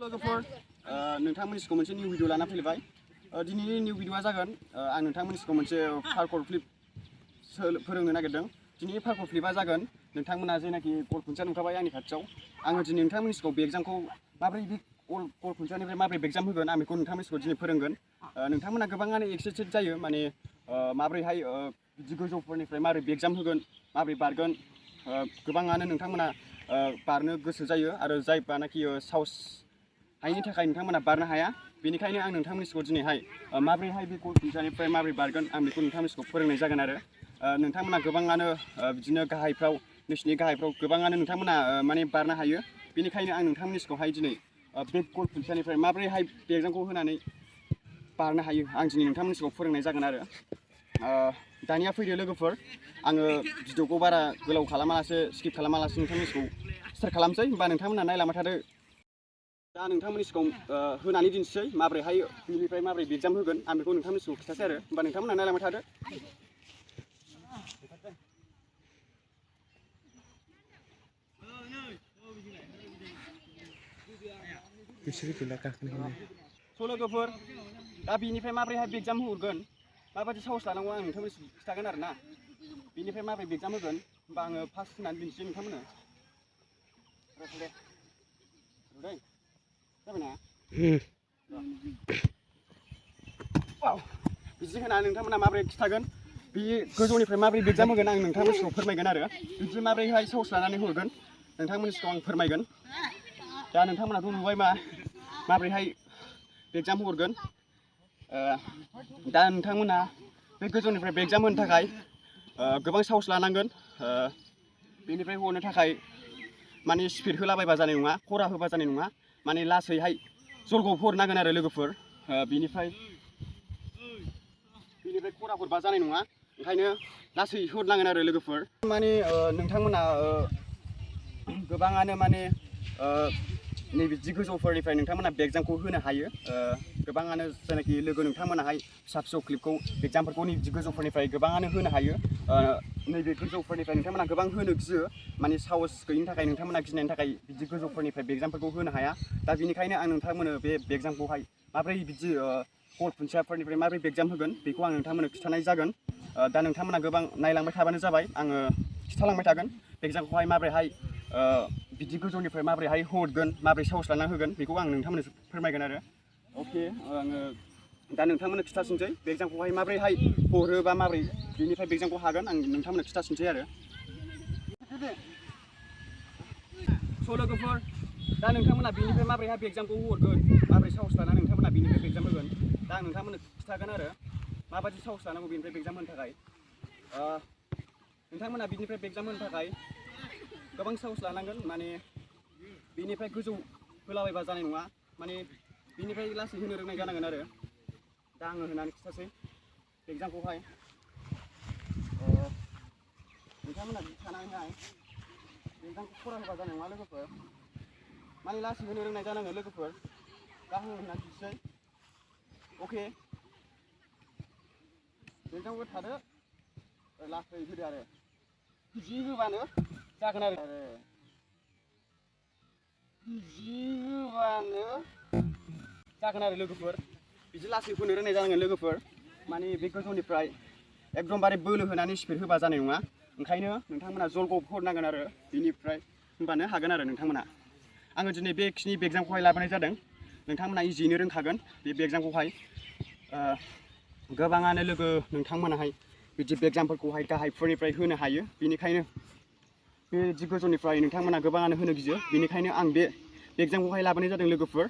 लोगोफोर नोंथांमोननिखौ मोनसे new video लाना फैबाय दिनैनि निउ भिडिअआ जागोन आं नोंथांमोननिखौ मोनसे पार्कर फ्लिप फोरोंनो नागिरदों। दिनैनि पार्कर फ्लिपआ जागोन नोंथांमोना जेनाखि गल खुन्थिया नुखाबाय आंनि खाथियाव आङो दिनै नोंथांमोननिखौ बेगजामखौ माबोरै बे गल खुन्थियानिफ्राय माबोरै बेगजाम होगोन आं बेखौ नोंथांमोननिखौ दिनै फोरोंगोन। नोंथांमोना गोबाङानो एक्साइटेड जायो माने माबोरैहाय बिदि गोजौफोरनिफ्राय माबोरै बेगजाम होगोन माबोरै बारगोन गोबाङानो नोंथांमोना बारनो गोसो जायो आरो जायबानाखि साहस हायिनि थाखाय नोंथांमोना बारनो हाया। बेनिखायनो आं नोंथांमोननिखौ दिनैहाय माबोरैहाय बे गल खुन्थियानिफ्राय माबोरै बारगोन आं बेखौ नोंथांमोननिखौ फोरोंनाय जागोन आरो नोंथांमोना गोबाङानो बिदिनो गाहायफ्राव नोंसिनि गाहायफ्राव गोबाङानो नोंथांमोना माने बारनो हायो। बेनिखायनो आं नोंथांमोननिखौहाय दिनै बे गल खुन्थियानिफ्राय माबोरैहाय बेगजामखौ होनानै बारनो हायो आं दिनै नोंथांमोननिखौ फोरोंनाय जागोन आरो दानिया फैदो लोगोफोर आङो भिडिअखौ बारा गोलाव खालामालासे स्किप खालामालासे नोंथांमोननिखौ स्टार्ट खालामसै होमबा नोंथांमोना नायलांबाय थादो। दा नोंथांमोननिखौ होनानै दिन्थिसै माबोरैहाय बिनिफ्राय माबोरै बेगजाम होगोन आं बेखौ नोंथांमोननिखौ खिथासै आरो होमबा नोंथांमोना नायलांबाय थादो। लोगोफोर दा बिनिफ्राय माबोरैहाय बेगजाम होहरगोन माबायदि साहस लानांगौ आं नोंथांमोननिखौ खिथागोन आरो ना बिनिफ्राय माबोरै बेगजाम होगोन होमबा आङो फार्स्ट होनानै दिन्थिसै नोंथांमोननो। जाबायना बिदि होना नोंथांमोना माबोरै खिथागोन बे गोजौनिफ्राय माबोरै बेगजाम होगोन आं नोंथांमोननिखौ फोरमायगोन आरो बिदि माबोरैहाय साहस लानानै हरगोन नोंथांमोननिखौ आं फोरमायगोन। दा नोंथांमोनाथ' नुबाय माबोरैहाय बेगजाम हरगोन दा नोंथांमोना बे गोजौनिफ्राय बेगजाम होनो थाखाय गोबां साहस लानांगोन। बेनिफ्राय हरनो थाखाय माने स्पिड होलाबायबा जानाय नङा खरा होबा जानाय नङा माने लासैहाय जलग' हरनांगोन आरो लोगोफोर बिनिफ्राय खरा हरबा जानाय नङा ओंखायनो लासै हरनांगोन आरो लोगोफोर माने नोंथांमोना गोबाङानो माने नैबिदि गोजौफोरनिफ्राय नोंथांमोना बेगजामखौ होनो हायो। गोबाङानो जायनाखि लोगो नोंथांमोनाहाय फिसा फिसौ क्लिपखौ बेगजामफोरखौ नैबिदि गोजौफोरनिफ्राय गोबाङानो होनो हायो। नैबे गोजौफोरनिफ्राय नोंथांमोना गोबां होनो गियो माने साहस गैयिनि थाखाय नोंथांमोना गिनायनि थाखाय बिदि गोजौफोरनिफ्राय बेगजामफोरखौ होनो हाया। दा बेनिखायनो आं नोंथांमोननो बे बेगजामखौहाय माबोरै बिदि गल खुन्थियाफोरनिफ्राय माबोरै बेगजाम होगोन बेखौ आं नोंथांमोननो खिथानाय जागोन। दा नोंथांमोना गोबां नायलांबाय थाबानो जाबाय आङो खिथालांबाय थागोन बेगजामखौहाय माबोरैहाय बिदि गोजौनिफ्राय माबोरैहाय हरगोन माबोरै साहस लाना होगोन बेखौ आं नोंथांमोननो फोरमायगोन आरो अके आङो दा नोंथांमोननो खिथासिनसै बेगजामखौहाय माबोरैहाय हरोबा माबोरै बिनिफ्राय बेगजामखौ हागोन आं नोंथांमोननो खिथासिनसै आरो लोगोफोर दा नोंथांमोना बिनिफ्राय माबोरैहाय बेगजामखौ हरगोन माबोरै साहस लानानै नोंथांमोना बिनिफ्राय बेगजाम होगोन दा आं नोंथांमोननो खिथागोन आरो माबायदि साहस लानांगौ बेनिफ्राय बेगजाम होनो थाखाय नोंथांमोना बिनिफ्राय बेगजाम होनो थाखाय गोबां साहस लानांगोन माने बिनिफ्राय गोजौ होलाबायबा जानाय नङा माने बिनिफ्राय लासै होनो रोंनाय जानांगोन आरो दा आङो होनानै खिथासै बेगजामखौहाय नोंथांमोना बिदि थानानैहाय बेगजामखौ खरा होबा जानाय नङा लोगोफोर माने लासै होनो रोंनाय जानांगोन लोगोफोर दा आङो होनानै खिथासै अके बेगजामखौ थादो लासै होदो आरो जि होबानो जागोन आरो जि होबानो जागोन आरो लोगोफोर बिदि लासै होनो रोंनाय जानांगोन लोगोफोर माने बे गोजौनिफ्राय एकदमबारे बोलो होनानै स्पिड होबा जानाय नङा ओंखायनो नोंथांमोना जलग' हरनांगोन आरो बिनिफ्राय होनबानो हागोन आरो नोंथांमोना आङो दिनै बेखिनि बेगजामखौहाय लाबोनाय जादों नोंथांमोना इजियैनो रोंखागोन बे बेगजामखौहाय गोबाङानो लोगो नोंथांमोनाहाय बिदि बेगजामफोरखौहाय गाहायफोरनिफ्राय होनो हायो बेनिखायनो बे जि गोजौनिफ्राय नोंथांमोना गोबाङानो होनो गियो बेनिखायनो आं बे बेगजामखौहाय लाबोनाय जादों लोगोफोर